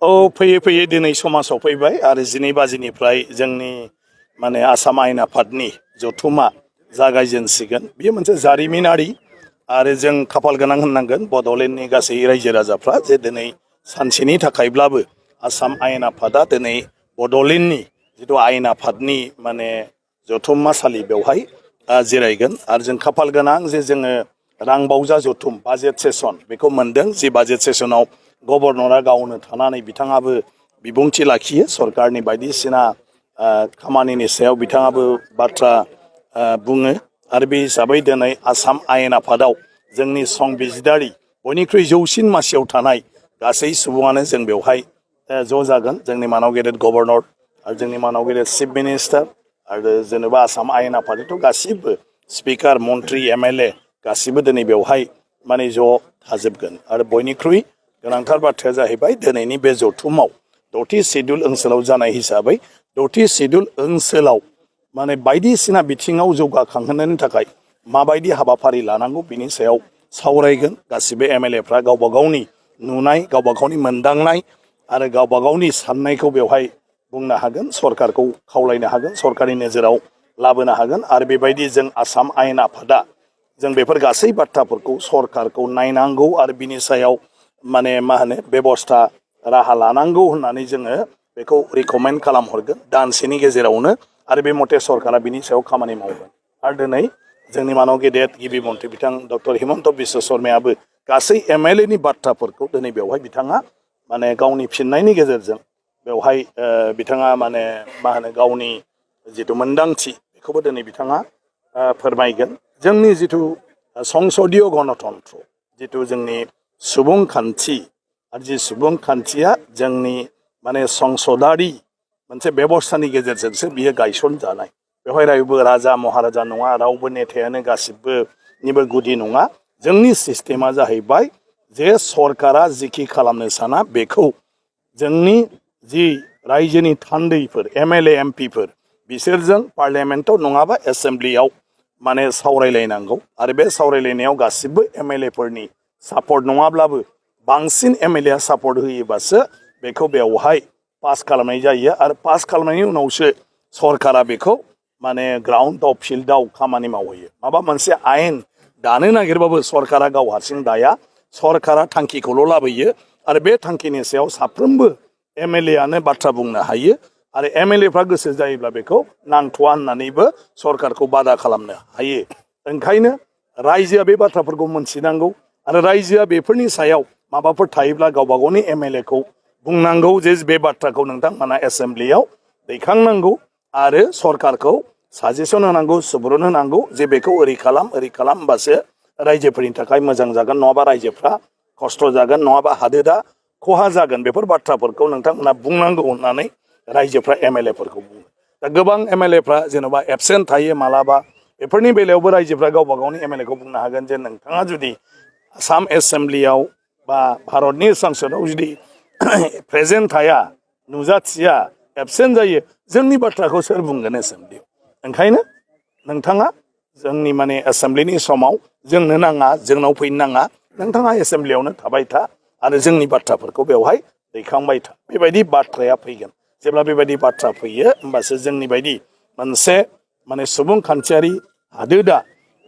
औ फैयै फैयै दिनै समा सफैबाय आरो 12 बाजिनिफ्राय जोंनि माने आसाम आयेन आफादनि जथुमा जागायजेनसिगोन। बेयो मोनसे जारिमिनारि आरो जों खाफाल गोनां होननांगोन बड'लेण्डनि गासै रायजो राजाफ्रा जे दिनै सानसेनि थाखायब्लाबो आसाम आयेन आफादा दिनै बड'लेण्डनि जिथु आयेन आफादनि माने जथुम्मासालि बेवहाय जिरायगोन आरो जों खाफाल गोनां जे जोङो रांबावजा जथुम बाजेट सेसन बेखौ मोनदों। जि बाजेट सेसनाव गभर्नरा गावनो थानानै बिथाङाबो बिबुंथि लाखियो सरकारनि बायदिसिना खामानिनि सायाव बिथाङाबो बाथ्रा बुङो आरो बे हिसाबै दिनै आसाम आयेन आफादाव जोंनि संबिजिदारि बयनिख्रुइ जौसिन मासियाव थानाय गासै सुबुङानो जों बेवहाय ज' जागोन। जोंनि मानाव गेदेर गभर्नर आरो जोंनि मानाव गेदेर चिफ मिनिस्टार आरो जेनेबा आसाम आयेन आफादनिथ' गासिबो स्पिकार मन्त्रि MLA गासिबो दिनै बेवहाय माने ज' थाजोबगोन आरो बयनिख्रुइ गोनांथार बाथ्राया जाहैबाय दिनैनि बे जथुमाव 10थि सिडिउल ओनसोलाव जानाय हिसाबै 10थि सिडिउल ओनसोलाव माने बायदिसिना बिथिङाव जौगाखांहोनायनि थाखाय माबायदि हाबाफारि लानांगौ बिनि सायाव सावरायगोन। गासिबो MLAफ्रा गावबा गावनि नुनाय गावबा गावनि मोनदांनाय आरो गावबा गावनि साननायखौ बेवहाय बुंनो हागोन, सरकारखौ खावलायनो हागोन, सरकारनि नोजोराव लाबोनो हागोन आरो बेबायदि जों आसाम आयेन आफादा जों बेफोर गासै बाथ्राफोरखौ सरकारखौ नायनांगौ आरो बिनि सायाव माने मा होनो बेबस्था राहा लानांगौ होननानै जोङो बेखौ रिकमेन्ड खालामहरगोन दानसेनि गेजेरावनो आरो बे मथे सरकारा बिनि सायाव खामानि मावगोन। आरो दिनै जोंनि मानाव गेदेर गिबि मन्थ्रि बिथां डक्टर हिमन्त बिश्व शर्मायाबो गासै MLAनि बाथ्राफोरखौ दिनै बेवहाय बिथाङा माने गावनि फिननायनि गेजेरजों बेवहाय बिथाङा माने मा होनो गावनि जिथु मोनदांथि बेखौबो दिनै बिथाङा फोरमायगोन। जोंनि जिथु संसदीय गणतन्त्र जिथु जोंनि सुबुंखान्थि आरो जि सुबुंखान्थिया जोंनि माने संसदारि मोनसे बेबस्थानि गेजेरजोंसो बियो गायसनजानाय। बेवहाय रावबो राजा महाराजा नङा, रावबो नेथायानो गासिबोनिबो गुदि नङा। जोंनि सिस्टेमा जाहैबाय जे सरकारा जिखि खालामनो साना बेखौ जोंनि जि रायजोनि थान्दैफोर MLA MPफोर बिसोरजों पार्लियामेन्टआव नङाबा एसेम्ब्लियाव माने सावरायलायनांगौ आरो बे सावरायलायनायाव गासिबो MLAफोरनि सापर्ट नङाब्लाबो बांसिन MLA सापर्ट होयोबासो बेखौ बेवहाय पास खालामनाय जायो आरो पास खालामनायनि उनावसो सरकारा बेखौ माने ग्राउन्ड अफ फिल्डआव खामानि मावहैयो। माबा मोनसे आयेन दानो नागिरबाबो सरकारा गाव हारसिं दाया, सरकारा थांखिखौल' लाबोयो आरो बे थांखिनि सायाव साफ्रोमबो MLAआनो बाथ्रा बुंनो हायो आरो MLAफ्रा गोसो जायोब्ला बेखौ नांथ'वा होननानैबो सरकारखौ बादा खालामनो हायो। ओंखायनो रायजोआ बे बाथ्राफोरखौ मोनथिनांगौ आरो रायजोआ बेफोरनि सायाव माबाफोर थायोब्ला गावबा गावनि MLAखौ बुंनांगौ जे बे बाथ्राखौ नोंथांमोना एसेम्ब्लियाव दैखांनांगौ आरो सरकारखौ साजेसन होनांगौ, सुबुरुन होनांगौ जे बेखौ ओरै खालाम होमबासो रायजोफोरनि थाखाय मोजां जागोन, नङाबा रायजोफ्रा खस्थ' जागोन, नङाबा हादोरा खहा जागोन। बेफोर बाथ्राफोरखौ नोंथांमोना बुंनांगौ होननानै रायजोफ्रा MLAफोरखौ बुङो। दा गोबां MLAफ्रा जेन'बा एबसेन्ट थायो मालाबा, बेफोरनि बेलायावबो रायजोफ्रा गावबा गावनि MLAखौ बुंनो हागोन जे नोंथाङा जुदि आसाम एसेम्ब्लियाव बा भारतनि संसदआव जुदि प्रेजेन्ट थाया, नुजाथिया, एबसेन्ट जायो, जोंनि बाथ्राखौ सोर बुंगोन एसेम्ब्लियाव? ओंखायनो नोंथाङा जोंनि माने एसेम्ब्लिनि समाव जोंनो नाङा, जोंनाव फैनो नाङा, नोंथाङा एसेम्ब्लियावनो थाबाय था आरो जोंनि बाथ्राफोरखौ बेवहाय दैखांबाय था। बेबायदि बाथ्राया फैगोन। जेब्ला बेबायदि बाथ्रा फैयो होमबासो जोंनि बायदि मोनसे माने सुबुंखान्थियारि हादोरा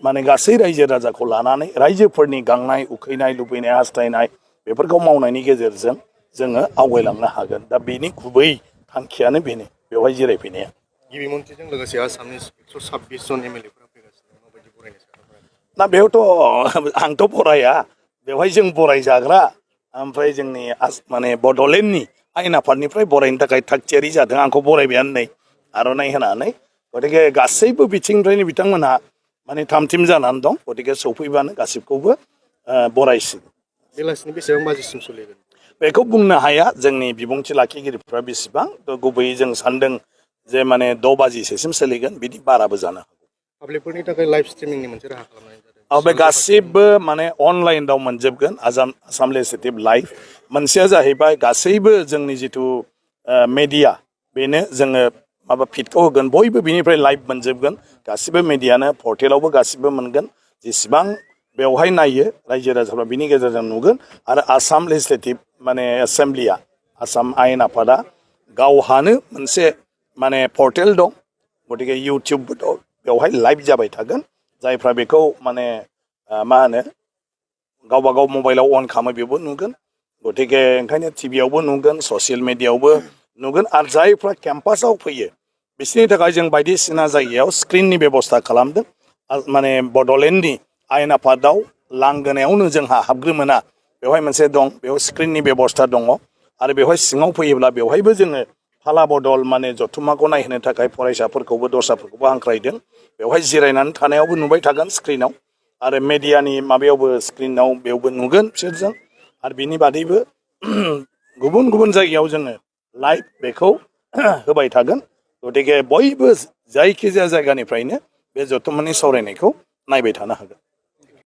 माने गासै रायजो राजाखौ लानानै रायजोफोरनि गांनाय उखैनाय लुबैनाय हास्थायनाय बेफोरखौ मावनायनि गेजेरजों जोङो आवगायलांनो हागोन। दा बेनि गुबै थांखियानो बेनो बेवहाय जिरायफैनाया। गिबि मन्थ्रिजों लोगोसे आसामनि 126 जन MLAफोरा फैगासिनो, माबायदि बरायनो सानदों? ना बेयावथ' आंथ' बराया, बेवहाय जों बरायजाग्रा ओमफ्राय जोंनि माने बड'लेण्डनि आयेन आफादनिफ्राय बरायनो थाखाय थागथियारि जादों। आंखौ बरायबायानो नै आर'नाइ होनानै। गतिके गासैबो बिथिंनिफ्रायनो बिथांमोनहा माने थामथिम जानानै दं। गतिके सौफैबानो गासिबखौबो बरायसिगोन। बेलासिनि बेसेबां बाजिसिम सोलिगोन बेखौ बुंनो हाया, जोंनि बिबुंथि लाखिगिरिफ्रा बेसेबां। गुबैयै जों सानदों जे माने 6 बाजिसोसिम सोलिगोन, बिदि बाराबो जानो हागौ। पाब्लिकफोरनि थाखाय लाइभ स्ट्रिमिंनि मोनसे राहा खालामनाय बे जादों। गासिबो माने अनलाइनाव मोनजोबगोन आसाम लेजिस्लेटिभ लाइभ। मोनसेया जाहैबाय गासैबो जोंनि जिथु मेडिया बेनो जोङो माबा फिडखौ होगोन, बयबो बिनिफ्राय लाइभ मोनजोबगोन। गासिबो मेडियानो पर्टेलावबो गासिबो मोनगोन। जेसेबां बेवहाय नायो रायजो राजाफ्रा बिनि गेजेरजों नुगोन आरो आसाम लेजिस्लेटिभ माने एसेम्ब्लिया आसाम आयेन आफादा गावहानो मोनसे माने पर्टेल दं गतिके इउटिउबबो दं बेवहाय लाइभ जाबाय थागोन जायफ्रा बेखौ माने मा होनो गावबा गाव मबाइलाव अन खालामो बेबो नुगोन गतिके ओंखायनो टिभियावबो नुगोन ससियेल मिडियायावबो नुगोन आरो जायफ्रा केम्पासाव फैयो बिसोरनि थाखाय जों बायदिसिना जायगायाव स्क्रिननि बेब'स्था खालामदों माने बड'लेण्डनि आयेन आफादाव लांगोनायावनो जोंहा हाबग्रो मोना बेवहाय मोनसे दं बेयाव स्क्रिननि बेब'स्था दङ आरो बेवहाय सिङाव फैयोब्ला बेवहायबो जोङो फाला बदल माने जथुम्माखौ नायहोनो थाखाय फरायसाफोरखौबो दस्राफोरखौबो हांख्रायदों बेवहाय जिरायनानै थानायावबो नुबाय थागोन स्क्रिनाव आरो मेडियानि माबायावबो स्क्रिनाव बेयावबो नुगोन बिसोरजों आरो बिनि बादैबो गुबुन गुबुन जायगायाव जोङो लाइभ बेखौ होबाय थागोन गतिके बयबो जायखिजाया जायगानिफ्रायनो बे जथुम्मानि सावरायनायखौ नायबाय थानो हागोन